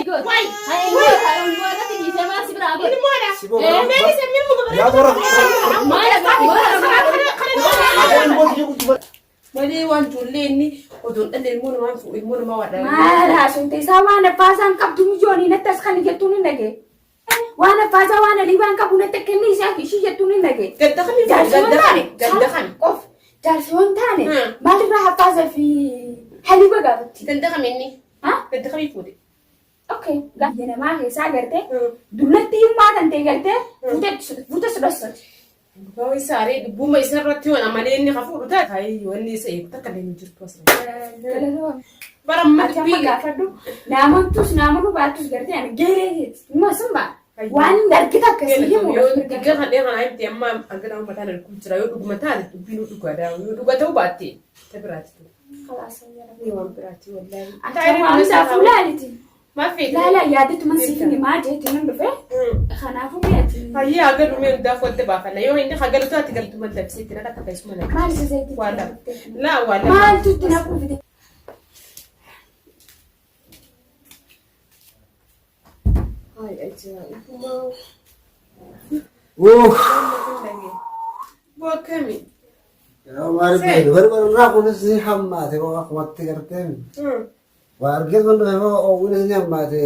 asii godhe. Waay. Haa ilmoo irratti dhiisee maal si biraa godhe? Ilmoodha. Si boo Eh, Meeni se milmu Yaa warra Maal Aboo ilmoo tiyya guddifadhu. Malee waan ijoollee inni odoo hin dhalle ilmoo namaa fuudhu ilmoo namaa waadha. Maal haasofte isaa waan abbaa isaan qabdu mijoonii natti as kan jettuun hin dhagee. Waan abbaa isaa waan alii waan qabu natti akka inni isaa ishii jettuun hin dhagee. Gadda kami Jaarsi gadda waan kami taane gadda kami. qof jaarsi waan taane Hmm. maalirraa haffaasaa fi haliiba gaafatti. Ganda kami inni Ha? ganda kami fuudhe. Okay. Biyya namaa keessaa gartee dullatti himmaa kan ta'e gartee fuute si dhossati. Dubbaa isaa aree dubbuma isa irratti waan amalee inni ka fuudhu taate hayi wanni isa eegu takka illee hin jirtu asirra. Bara amma Ati amma dubbii gaafadhu naamantus naamanu baattus gartee ani geeree hima sun baa waan argita akkasii himu Yoo digga kan dheeraa naa himte amma hanga nama mataan arguu jira yoo dhuguma taate dubbiin dhugaadha yoo dhuga ta'uu baatte ta biraati tu. Ni waan biraati wallaahi. Ati waan saafuu laaliti. Maal feete? Laala yaadatu man siif himaa jeetti nan dhufe. Kanaafuu mi'ati. Hayyee hagalu mee hundaaf wanta baafanna yoo inni hagalu taate galtu mal dabseetti naqa takka isuma naqa. Maal isa zayitii? Waa lama. Laa waa lama. Maaltu itti naquu fide? Hayi ajaa'ibuma. Uff. Bokkami. Yaa maal beeku barbaadu irraa kunis ni hammaate koo akkumatti gartee. Waa argeet waan dhufe moo oowwinis ni hammaate.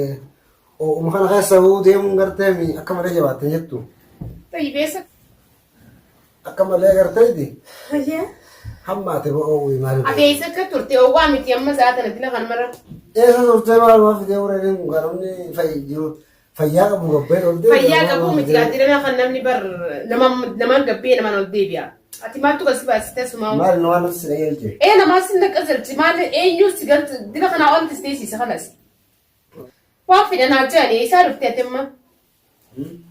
Oowwuma kana keessa hoo deemuun gartee akka malee jabaatte jettu. Tayyib eessa? Akka malee garteeti Hayyee. hammaate moo oowwii maal Ati eessa akka turte oowwaa miti amma sa'a tana dila kan mara. Eessa turtee maal maal fidee warreen kun kan namni jiru fayyaa qabu gabbee ol deebi'a. Fayyaa qabu miti gaazexeedhaan kan namni bar namaan gabbee namaan ol deebi'a. Ati maaltu kan si baasiste asumaa? Maal nu waan nuti si dhageelche? Ee namaa si naqa jalchi maal eenyu si galti dila kanaa ol teessisa kanas. Waan fedhan haa jedhani isaa dhufte ati amma.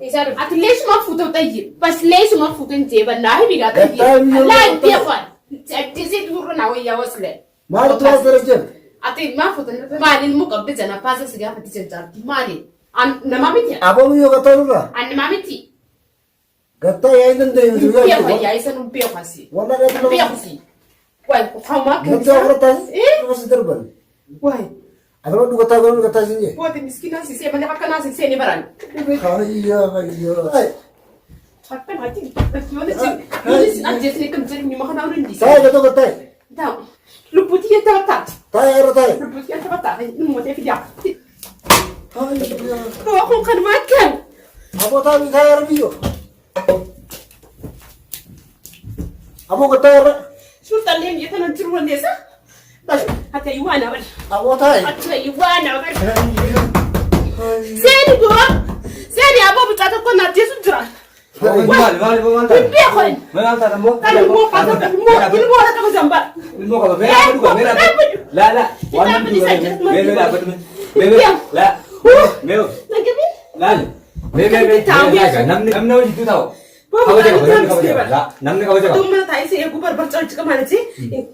Isaa dhufte. Ati leeshuma fuutoo xayyi bas leeshuma fuutoo hin jee ballaahi bigaa xayyi. Gattaa hin Laa hin beekan. Ajjeesee durra naa wayyaa wasle. Maaltu waan fedhe jedhe? Ati maal fuutan maal ilmoo qabdi jana paasa si gaafatti jajjaarti maali? An nama miti. Aboo miyyoo gattaa nurraa? An nama miti. Gattaa yaa hin dandeenyu. Beeku yaa isa nu beeku asi. Wallah gattaa Beeku si. Waay qofaa akka Namti waa fudhataa Eh? nama si darban. Waay Adama dhugataa garuu dhugataa sin jee. booti miskiinaa si see malee akka naa si see ni baran. Hayya hayya. Akka naati yooni si ajjeesni kam jedhu ni makana waliin dhiisa. Taa'e gatoo gattaa. Taa lubbuutii yoo taphataa Taa'e irra taa'e. lubbuutii yoo taphataa inni mootee fidaa. Hayya. Waa kun kan maakkan. Aboo taa'e taa'e irra biyyoo. Aboo gattaa irra. Sultan biyya tana jiru wanneessa. Ati ayyuu na bari. Aboo taa'e. Ati ayyuu na bari. Seeni boo. Seeni aboo bicaa tokko na ajjeesu jira. Maali maali maal Hin taate? beeku inni. Maal taate ammoo? Kan ilmoo qaba ilmoo ilmoo qaba zambara. Ilmoo qaba. Mee dhaabbadhu qaba. Mee dhaabbadhu. Laa laa. Waan namni duuba mee mee dhaabbadhu mee. Mee mee laa. Mee laali. Mee mee mee mee namni namni hojii jidduu taa'u. Kabaja qaba namni kabaja qaba. Laa namni kabaja qaba. Tumma taa'ee si eeguu barbarcha hojii qaba malee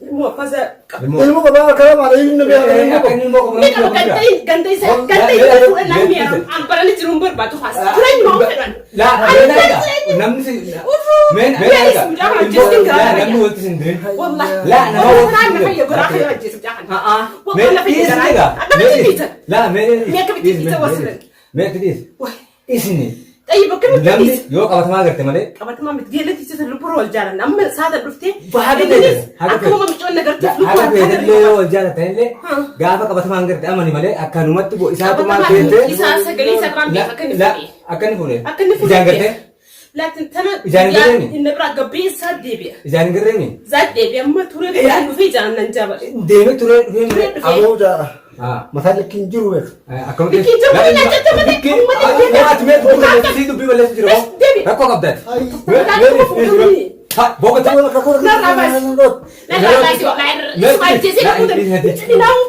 ilmoo afasa qaba. Ilmoo qabaa akkana maal inni beekaa ilmoo Akka qabu. inni ilmoo qabu Ni namni qaba kabaja. ganda ganda isa ganda isa fuudhan namni mi'aawu an barani jiruun barbaadu haas jireenya maa fedhan. Laa mee laa namni si mee mee laa laa namni walitti sin dirin. Wallahi. Laa nama walitti Wallahi sin na dirin. fayya goraa kan ajjeesu jaakan. Mee Wallahi na fayya dhiisi garaa. egaa. Akkamitti dhiisa? Laa mee Mee akkamitti dhiisa wasilan? Mee dhiisi. Isni Xayyi bakka miti namni dhiisa. yoo qabatamaa garte malee Qabatamaa miti geelatti isa lubbuu wal jaalan amma saata dhuftee. Haga feete, haga feete. Akkuma micoon nagartuuf lubbuu haga wal feetellee yoo wal jaalatan illee gaafa qabatamaan garte amani malee akkanumatti isaatu maal feete Isaa sagalee isaa biraan beeka akka inni fuudhe. akka inni fuudhe Akka inni fuudhe. ijaan gartee Laatiin tana Ijaan hin garreemi? inni biraa gabbee isaa deebi'a. ijaan hin garreemi Zaat deebi'a amma turee dhufee ijaan nan jaba. deemee turee dhufee malee Dhufee. Aboo jaa. Ah. Mataa likkiin jiru beeka. Akkamitti Likkiin jiru, inni ajjata malee, uummata ati mee dubbii balleessu dubbii balleessu jiru Bes, deebi. rakkoo qabdaati. Akka Narraa baasi. Narraa baasi wallahi isuma ajjeesee namoota cidhinaawu.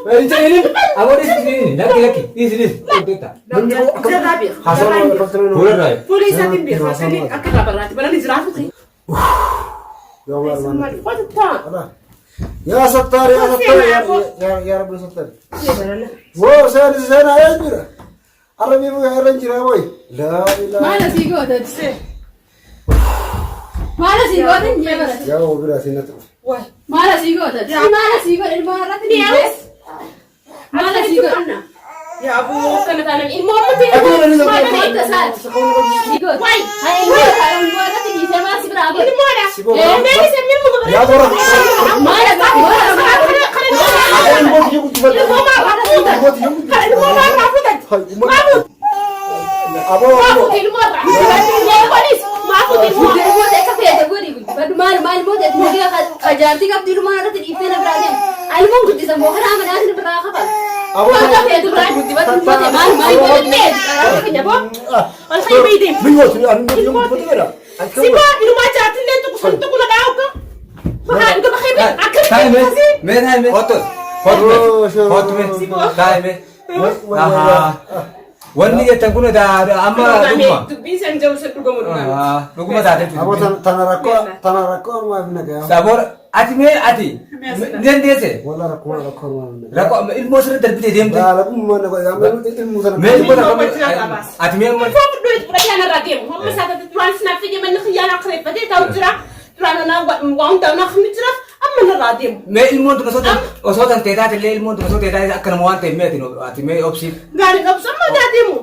Jarraa beeka. Jarraa hin beeku. Fuula isaatiin beeka. Akka inni akka irraa barraatti barani jiraatu ta'e. Yaa Sattar, yaa Sattar, yaa yaa Rabbi Sattar. Woo, seen seen ayee jira. Arra biifu irra jira boy. Laa ilaaha. Maal asii gootatti? Maal asii gootan jee barate? Yaa oo bira siin natti dhufe. Maal asii gootatti? Maal asii godhe ilmoo irratti dhiisee? Maal asii godhe? Yaa aboo kana taanaan ilmoo amma ta'e. Maal isaati? Waay. Haa ilmoo ilmoo irratti dhiisee maal si biraa godhe? Ilmoodha. Siboo. Meeshaan ilmoo bareeda. Yaa bora. Maal Ilmoo kiyya guddifadha. Ilmoo maal fuutan? Ilmoo kiyya guddifadha. Kana ilmoo maal fuutan? Maal Aboo. Maa fuute ilmoo irraa? Ilmoo maa fuute ilmoo? Ilmoo ta'e akka feete godhi guddifadhu. Maal maal ilmoo ta'e nagaya qajaartii qabdu ilmoo irratti dhiiftee na biraa deemu. Ilmoon guddisa moo karaa manaatiin biraa kafa. Aboo. Akka feete biraa guddifadhu ilmoo ta'e maal maal Ilmoo ta'e boo. Ol ka'ii bahii deemu. Miyyoo ani ilmoo kiyya guddifadha. Siboo ilmaa jaartillee tuqu sun tuqu na dhaa'u Bakka bakka bakka Taa'ime akkamitti mee taa'ime kottu kottu kottu mee taa'ime. Wanni jettan kun amma dhuguma. Dubbii san jiru san dhugamu dhugame. Dhuguma taate Aboo tana rakkoo tana rakkoo ormaaf nagaa. Saboora ati mee ati ni dandeesse. Walla rakkoo rakkoo ormaaf nagaa. Rakkoo ilmoo sirri darbitee deemte. Baala dhumma nagaa ilmu sana. Mee ilmoo Ilmoo rakkoo wajjin qabaas. ati mee ilmoo. Ilmoo fudhuu itti fudhatee anarraa deemu. Hamma isaa taate duraan sinaaf fide manni xiyyaana kireeffatee taa'u jira. Duraan anaa waan hundaa'u naa kan jiraaf amma narraa deemu. Mee ilmoon tun osoo tan ta'e taate illee ilmoon tun osoo ta'e taate akka nama waan ta'eef mee ati ati mee obsiif Gaarii qabsu amma daa deemu.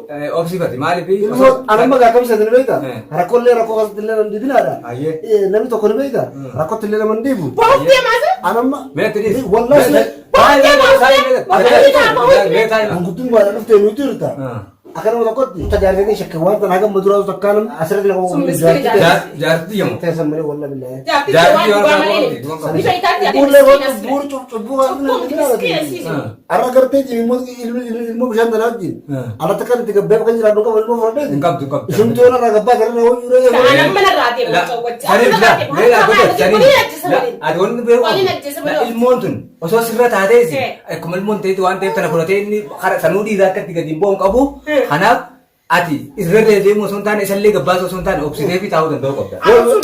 obsiif ati maaliif Ilmoo anamma gaa kam sadii beekta? Eh. Rakkoolee rakkoo keessatti illee nama dibinaadha. Ayyee. Namni tokko ni beekta? Rakkootti illee nama hin dibu. Bahuuf deemaa jira. Anamma. Mee ati dhiis. Wallahi. Mee taa'ime. Mangudduun baala dhuftee nuti jirta. Akka nama tokkotti tajaajila shakke waan tan hagam maduraa takkaan asirratti nama Sun miskini Jaartii yamu. Teessan malee walla billahi. Jaartii Jaartii waan waan dhugaa malee. qabu. Ni fayyadaatti ati Buurlee miskiina asirra. buur cubbuu kan Cubbuun miskiina siisi. Arra gartee ilmoo ilmoo bishaan tanaa wajjin. Alatti kan itti gabbee kan jiraatu qabu ilmoo fudhadhee. Hin qabdu hin qabdu. Ishumtuu yoo narraa gabbaa gara nama hojii ree. Ta'an amma narraa deemu. Saniif la mee dhaabbata saniif la ati wanni beeku Waliin ajjeesa malee. ilmoon tun osoo sirra taatees akkuma ilmoon ta'etti waan ta'eef tana fudhatee inni sanuu dhiiraa akka itti gadi hin bu'u hin qabu kanaaf ati irra deemu osoo hin taane isallee gabbaasa osoo hin taane obsitee fi taa'uu danda'u qabda. Amma sun